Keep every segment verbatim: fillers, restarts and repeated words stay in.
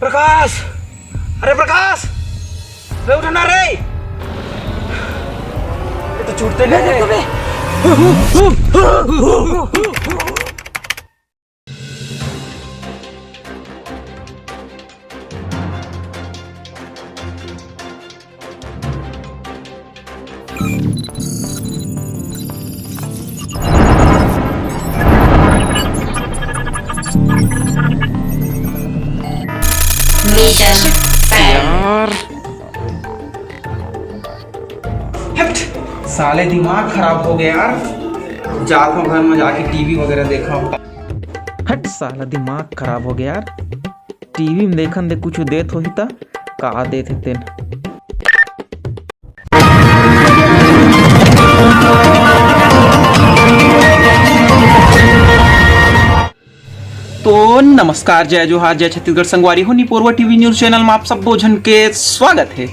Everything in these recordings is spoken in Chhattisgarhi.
प्रकाश, अरे प्रकाश, रे उठ ना रे। ये तो छूटते नहीं रे। Mission fail. यार, हट, साले दिमाग खराब हो गया यार। जात हूँ घर में जाके टीवी वगैरह देखा हूँ। हट साला, दिमाग खराब हो गया यार। टीवी में देखन दे, कुछ देत होही त का देत हे तेन। तो नमस्कार, जय जोहार, जय छत्तीसगढ़ संगवारी हो। निपोरवा टीवी न्यूज चैनल में आप सब झन के स्वागत है।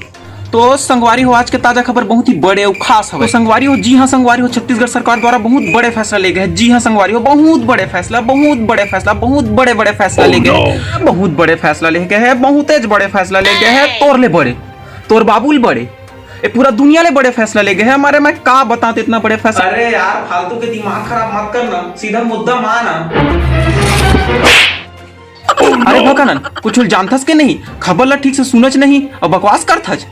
तो संगवारी हो, आज के ताजा खबर बहुत ही बड़े अउ खास हवे। तो संगवारी हो, जी हाँ संगवारी हो, छत्तीसगढ़ सरकार द्वारा बहुत बड़े फैसला ले गए हैं। जी हाँ संगवारी हो, बहुत बड़े फैसला, बहुत बड़े फैसला, बहुत बड़े बड़े फैसला ले गए हैं। बहुत बड़े फैसला ले गए हैं, बहुतेच बड़े फैसला ले गए हैं। तोर ले बड़े, तोर बाबू ले बड़े, ये पूरा दुनिया ले बड़े फैसला ले गए हैं हमारे। मैं का बताऊं इतना बड़े फैसला। अरे यार, फालतू के दिमाग खराब मत करना, सीधा मुद्दा मान आ। अरे भगवान, कुछ जानथस के नहीं, खबर ला ठीक से सुनच नहीं और बकवास करथस।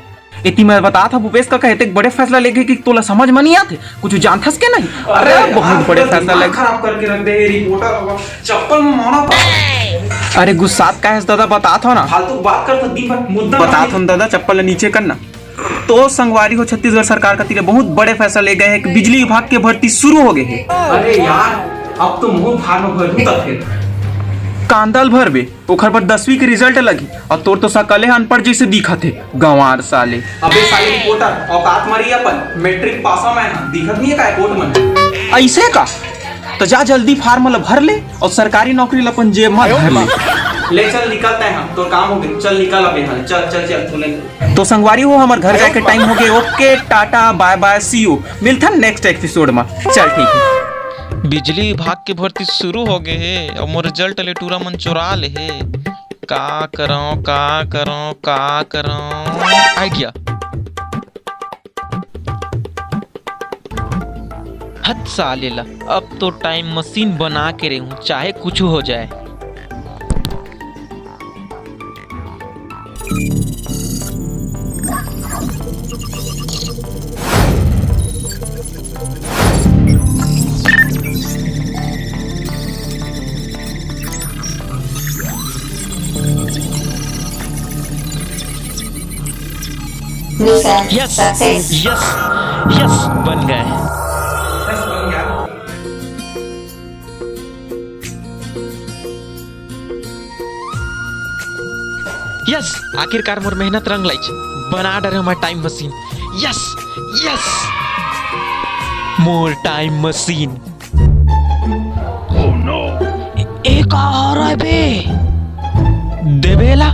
एती मैं बतात हूँ भूपेश काका, एतेक बड़े फैसला लेके कि तोला समझ में नहीं आते, कुछ जानथस के नहीं। अरे अरे यार, बहुत बड़े पूरा फैसला दिमाग लेके खराब करके रख दे ये रिपोर्टर बाबा। चप्पल में मारा था। अरे गुस्सात का है दादा, बतात हो ना। फालतू बात करता दिन भर, मुद्दा बतात हो ना दादा, चप्पल ला नीचे करना। तो संगवारी हो, छत्तीसगढ़ सरकार का तीर बहुत बड़े फैसला ले गए हैं कि बिजली विभाग के भर्ती शुरू हो गए हैं। अरे यार, अब तो मुंह फाड़ में भर दूं तब फिर। कांदल भर बे, ओखर बर दसवीं के रिजल्ट लगही, और तोर तो सकले ह अनपढ़ जैसे दिखत हे, गंवार साले। अबे साले रिपोर्टर, औकात मरी अपन, मैट्रिक पास में है, दिखत नहीं है का कोर्ट में? ऐसे का? तो जा जल्दी फार्म ला भर ले और सरकारी नौकरी ला अपन जेब में धर ले। ले चल निकलते हैं हम, तो काम हो गए, चल निकल अबे यहाँ, चल चल चल तू ले। तो संगवारी हो, हमर घर जाके टाइम हो गए। ओके, टाटा, बाय बाय, सी यू, मिलथन नेक्स्ट एपिसोड में। चल ठीक है। बिजली विभाग के भर्ती शुरू हो गए हे और मोर रिजल्ट ले टूरा मन चोरा ले हे। का करं, का करं, का करं? आइडिया। हत साले ला, अब तो टाइम मशीन बना के रहूं, चाहे कुछ हो जाए। Mission yes, success। Yes, yes, बन गए। यस, आखिरकार मोर मेहनत रंग लाइच, बना डरे हमार टाइम मशीन। यस, यस, मोर टाइम मशीन। ए, ए का हो रहा है बे? देबेला,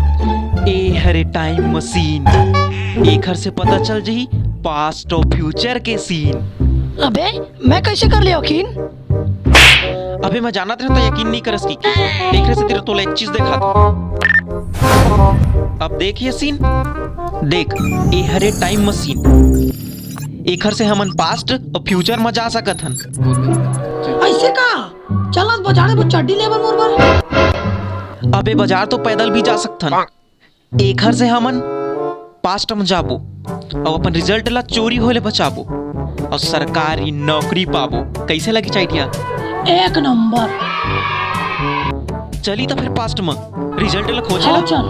ए हरे टाइम मशीन। एखर से पता चल जही पास्ट और फ्यूचर के सीन। अबे, मैं कैसे कर लिया यकीन? अबे, मैं जानत रहता यकीन नहीं करस की। एकरे से तेरे तोला एक चीज देखा था। अब देख ये सीन, देख, ए हरे टाइम मशीन। एखर से हमन पास्ट और फ्यूचर में जा सकत हन। ऐसे का? चल आज बाजार में चड्डी लेबर मोर बर। अबे बाजार तो पैदल भी जा सकथन। एखर से हमन पास्ट में जाबो और अपन रिजल्ट ला चोरी होले बचाबो और सरकारी नौकरी पाबो। कैसे लगी आइडिया? एक नंबर। चली तो फिर पास्ट में रिजल्ट ला खोजे ला। हाँ, चल।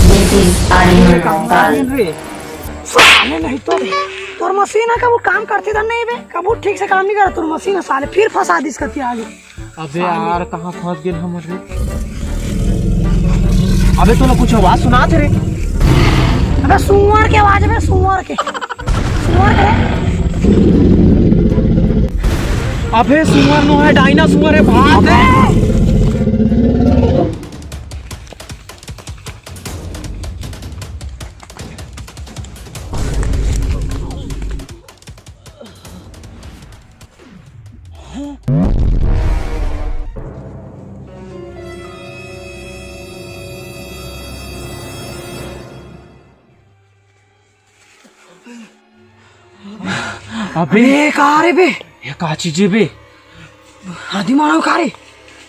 This is Animal Control। साले नहीं तो तोर मशीन ह कभू काम करथे त नहीं बे, कभू ठीक से काम नहीं करत तोर मशीन ह साले, फिर फंसा दिस कती आगे। अबे यार, कहाँ फंस गेल हमर रे? अबे तोला कुछ आवाज सुनात हे रे? बे सुअर के आवाज में, सुअर के, सुअर के। अबे सुअर नो हे, डायनासोर हे, भाग। अबे। अबे ए, का रे बे? ये का चीज हे बे? आदि मानव का रे?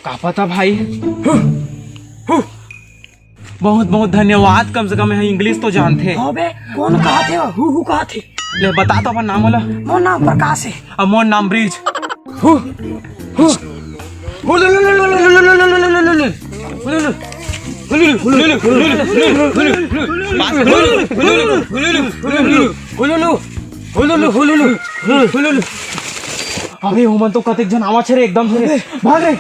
का पता भाई। बहुत बहुत धन्यवाद, कम से कम ये इंग्लिश तो जानथे। हाँ बे, कौन कहाथे? हु हु कहाथे। ले बता तो अपन नाम वाला। मोर नाम प्रकाश हे। अब मोर नाम ब्रिज। हु, हु। अबे ओमन तो कतेक झन आवत हे रे, एकदम से रे। भाग रे।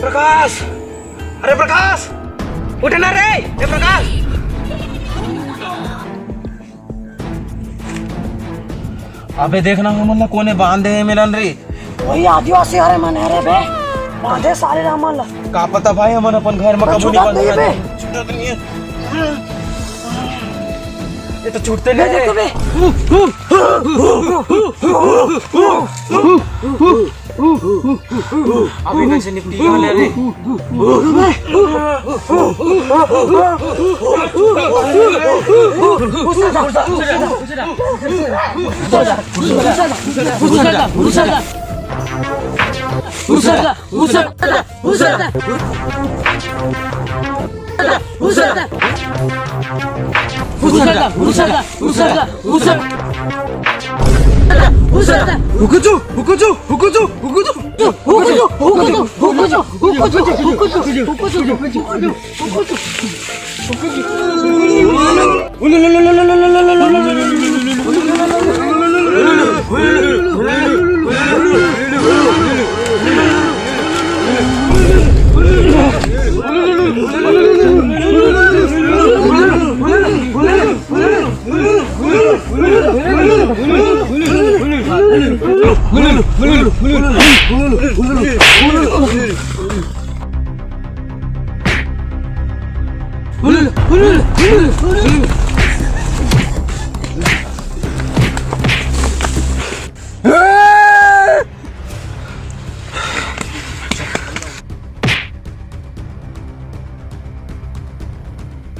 प्रकाश, अरे प्रकाश, उठ ना रे, ए प्रकाश। अबे देख ना, हमन ला कोने बांधे हे मिलन रे। वही आदिवासी हरे मन हरे बे, बांधे सारे ला हमन ला। का पता भाई, हमन अपन घर में कबू छूटत निकल नहीं बे। छूटत नहीं हे। ये तो छूटते नहीं हे। अभी कैसे निपटी ले रे?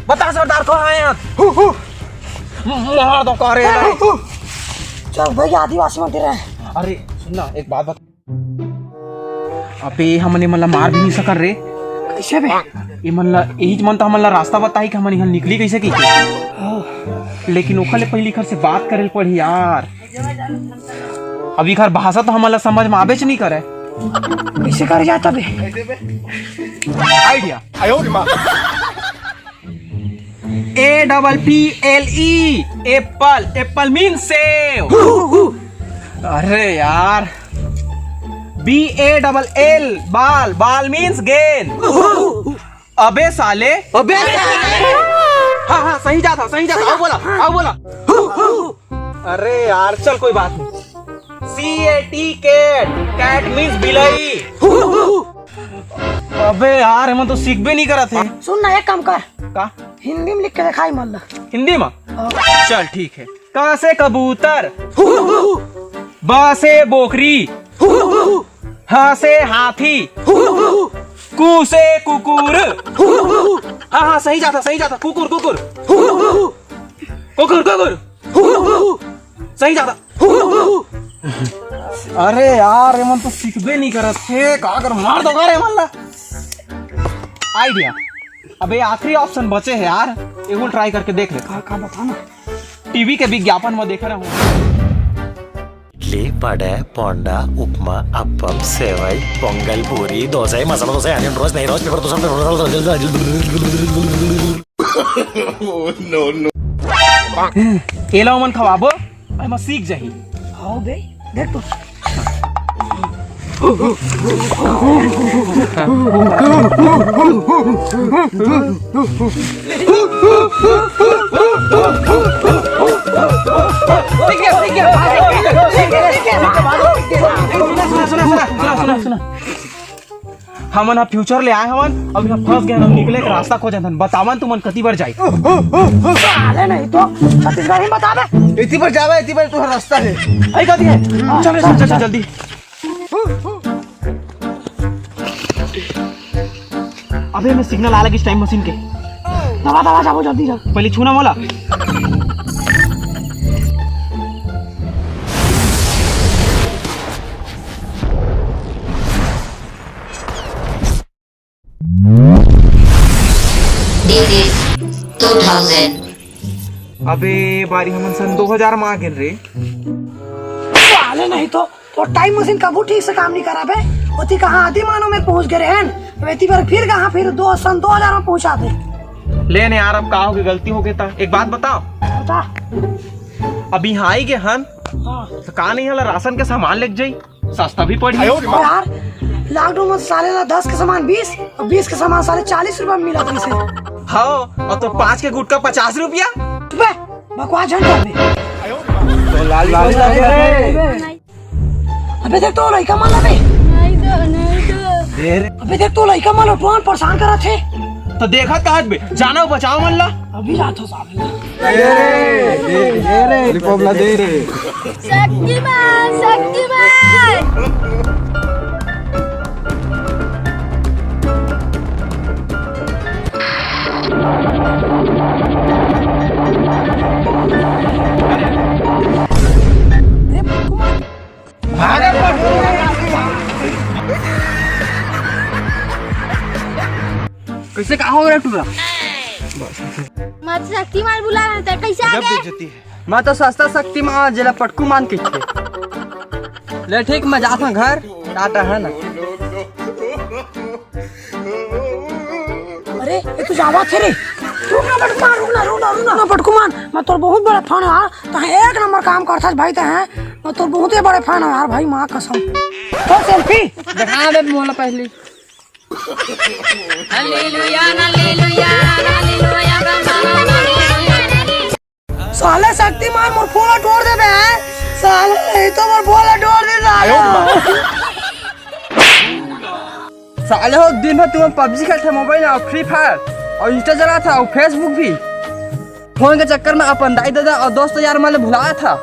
बता सरदार, कहाँ हे आप? हु, हु। मार दो का रे। हु, हु। चल भैया, आदिवासी मंदिर हे। अरे सुन ना, एक बात बता। अबे हमन एमन ला मार भी नहीं सकन रे। कैसे बे? एमन ला, यही मन तो हमन ला रास्ता बताही कि हमन इहाँ निकली कैसे की। लेकिन ओखर ले पहिली इखर से बात करे ल पड़ही यार। अब इखर भाषा तो हमन ला समझ में आबेच नहीं करे। कैसे कर जाता बे? Idea। A double P L E, apple, apple means सेव। अरे यार, B A double L, ball, ball means गेंद। अबे साले। अबे साले। हाँ, हाँ, सही जात हस, सही जात हस। अउ बोला, अउ बोला। अरे यार, चल कोई बात नहीं। C A T, cat, cat means बिलई। अबे यार, एमन तो सीखबे नहीं करत हे। सुन ना, एक काम कर। का? हिंदी में लिख के दिखा एमन ला। हिंदी में? हाँ। चल ठीक हे। क से कबूतर। ब से बोकरी। ह से हाथी। कु से कुकुर। हाँ, हाँ, सही जात हस, सही जात हस। कुकुर, कुकुर। कुकुर, कुकुर। सही जात हस। अरे यार, एमन तो सीखबे नहीं करत हे, का कर, मार दो का रे एमन ला। Idea। अबे आखिरी option बचे हे यार, एगो try करके देख ले। का, का बता ना। T V के विज्ञापन में देखे रहूं। इडली, वडे, पोंडा, उपमा, अप्पम, सेवई, पोंगल, पूरी, दोसा, मसाला दोसा, onion roast, नहीं roast, pepper dosa. No, no। एला ओमन खवाबो, एमा सीख जाही। हाँ बे, देख तो। हमन ह फ्यूचर ले आए हवन, अब यहाँ फंस गए, हम निकले के रास्ता खोजत हन। बतावन तुमन कति बर जाई? साले नहीं तो छत्तीसगढ़ ही बता दे। इति बर जावे, इति बर तुहर रास्ता है। आई कति है? चल, चल, चल, चल, जल्दी। अबे मैं सिग्नल आ लगिस टाइम मशीन के। दबा, दबा, जाबो, जल्दी जा। पहले छूना मोला। This is two thousand। अबे बारी हमन सन दो हजार मांगेन रे। साले नहीं तो, तो टाइम मशीन कभू ठीक से काम नहीं करा बे। ओती कहाँ आदि मानव में पहुंच गए रहन। अब एती बार फिर कहाँ फिर दो सन दो हजार में पहुंचा दे। ले ने यार, अब का हो गया, गलती हो गई था। एक बात बताओ। बता। अभी यहाँ आई गए हन। हाँ। तो का नहीं हला राशन के सामान लेके जाई? सस्ता भी पड़ी। यार, लॉकडाउन में साले ला दस के सामान बीस और बीस के सामान साले चालीस रुपया में मिला था इसे। हाँ, और तो पाँच के गुटखा पचास रुपया। बे, बकवास झन कर बे। तो लाल लाल लाल रे। अबे देख तो लइका मन ला बे। नहीं तो, नहीं तो। अबे देख तो लइका मन ला टोन परेशान करत हे। तो देखत कहत बे, जाना बचाओ मन ला। अभी जात हो साले। शक्तिमान, शक्तिमान। कैसे का हो रहा टूरा? मत शक्तिमान बुला रहा था, कैसे आ गए? मैं तो सस्ता शक्तिमान, जेला पटकू मान के थे। ले ठीक, मैं जात हूँ घर, टाटा है ना। अरे, ये तू जावा थे रे। रुक ना पटकू मान, रुक ना, रुक ना, रुक ना पटकू मान। मैं तोर बहुत बड़ा फैन हूँ यार। तैं एक नंबर काम करथस भाई, तैं हैं। मैं तोर बहुत ही बड़े फैन हूँ यार भाई, माँ कसम। तो सेल्फी। दिखा बे मोला पहली। Hallelujah, hallelujah, hallelujah, hallelujah. साले शक्तिमान मोर फोन ला तोड़ देबे हैं। साले नहीं तो मोर फोन ला तोड़ दे साले। साले हो दिन भर तुम पबजी खेलते मोबाइल में और फ्री फायर और इंस्टा चला था और फेसबुक भी। फोन के चक्कर में अपन दाई दादा और दोस्त यार मन ला भुलाया था।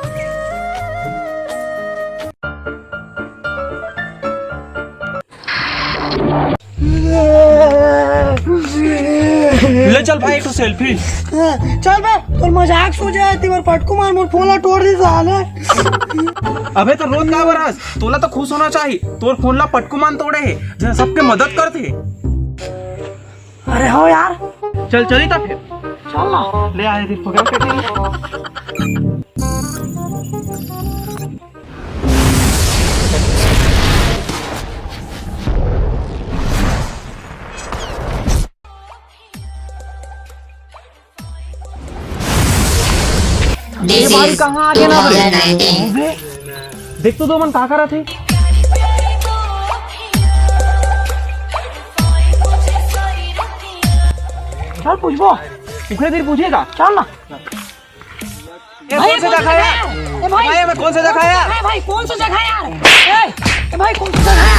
ले चल भाई, एक ठो सेल्फी। चल बे, तोर मजाक सूझे, तेवर पटकू मान मोर फोन ला तोड़ दे साले। अबे तो रोत का बरस, तोला तो खुश होना चाहिए, तोर फोन ला पटकू मान तोड़े हे, जेन सबके मदद करथे। अरे हो यार। चल चली त फिर। चल ना। ले आए दिन पकड़ के। ये भाई कहाँ आ गया ना बे? अबे, देख तो दो मन का करत हे। चल पूछबो। उखरे दिन पूछेगा। चल ना। ए, भाई, कौन सा जगह है? ए, भाई, भाई, हमें कौन सा जगह है? ए, भाई, कौन सा जगह है यार? ए, ए, भाई, कौन सा जगह है?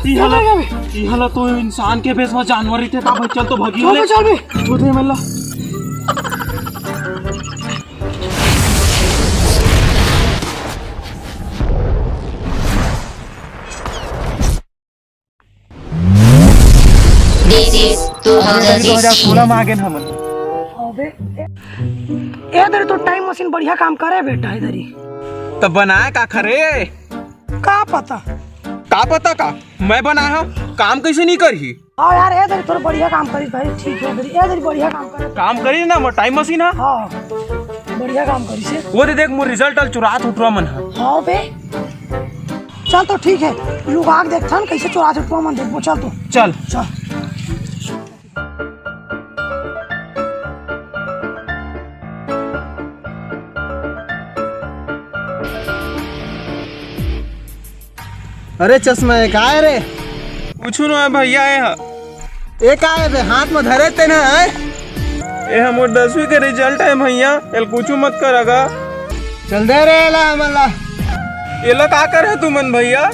इहला, इहला तो इंसान के भेष में जानवर ही थे, ता भाई, चल तो भागी चल ले। बे, चल बे। छूटे मल्ला। This is दो हजार सोलह में आ गए हमन। अबे, ए, ए दरी तो टाइम मशीन बढ़िया काम करे बेटा, ए दरी। तो बनाए का खरे? का पता? का पता का? मैं बनाए हूँ, काम कैसे नहीं करही? हाँ यार, ए दरी थोड़ा बढ़िया काम करिस भाई, ठीक है, ए दरी, ए दरी बढ़िया काम करे। काम करिस ना, मोर टाइम मशीन है। हाँ, बढ़िया काम करिस हे। वो दे देख, मोर रिजल्ट अल चुरात उठवा मन है। हाँ बे, चल तो ठीक है, लुका के देखथन कैसे चुरात उठवा मन, देखबो, चल तो। चल। चल। अरे चश्मा, ये का हे रे? कुछु नोहे भैया, ये ह। ये का हे बे, हाथ में धरे ते ना, हैं? ये ह मोर दसवीं के result हे भैया, एला कुछु मत कर गा। चल दे रे एला हमन ला। एला का करे तुमन भैया?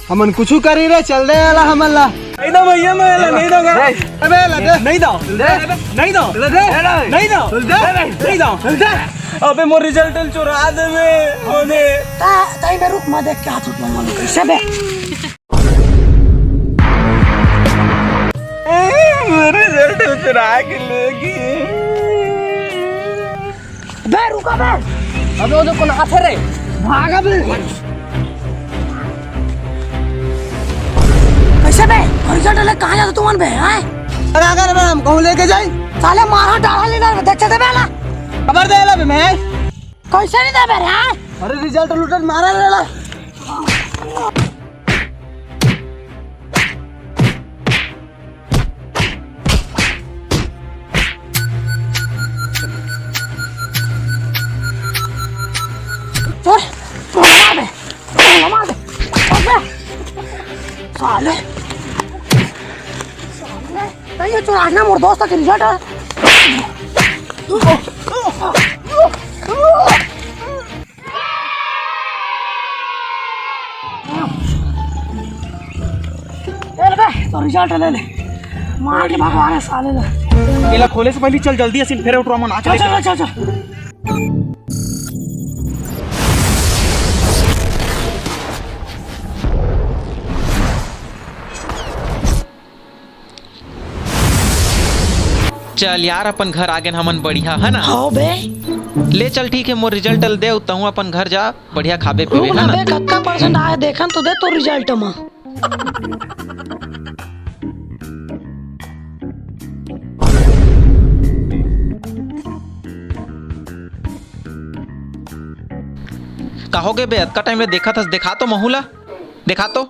हमन कुछु करी रे, चल दे एला हमन ला। नहीं दो भैया, मैं एला नहीं दूंगा। अबे एला दे। नहीं दो। नहीं दो। नहीं दो। अबे मोर result ल चुरा देबे। होने। ता, ताई बे रुक, मैं देख के हाथ उठा लूं, कैसे बे? मोर result ल चुरा के लेगी। बे रुका बे। अबे वो तो कौन हाथ हे रे? भागा बे। कैसे बे? Result ले कहाँ जाता तुमन बे, हैं? अरे अगर बे हम कहूँ लेके जाई? साले मारा डाला लीडर में, देख दे बे ना। खबर दे ला बे मैं। कैसे नहीं दे बे रे, हैं? अरे result लूटन मारा रे ला। चोर, चोर मार दे, चोर मार दे, चोर दे। साले, साले, नहीं ये चोर आज ना मोर दोस्त के result है। ले ले बे, तो result ले ले। मार के भगवा रे साले ले। एला खोले से पहले चल जल्दी असिन, फेर उठवा मन आ चल, चल, चल, चल, चल। चल यार, अपन घर आ गेन हमन, बढ़िया है ना? हाँ बे। ले चल, ठीक है, मोर result ल दे, तहूँ अपन घर जा, बढ़िया खाबे पीबे, रुक है ना ना? बे, कतका percent आए, देखन तो दे तो result म। का हो गे बे, अतका time ले देखत हस, देखा तो महू ला, देखा तो।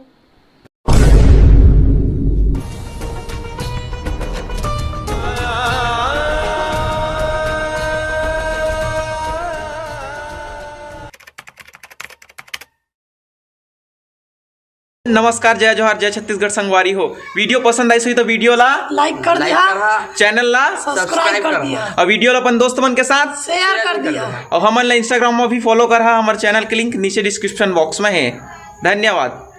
नमस्कार, जय जोहार, जय छत्तीसगढ़ संगवारी हो। Video पसंद आइस होही तो video ला like कर दिया, channel ला subscribe कर दिया। अउ video ला अपन दोस्त मन के साथ share कर दिया। अउ हमन ला Instagram में भी follow करहा, हमर channel के link नीचे description box में है। धन्यवाद।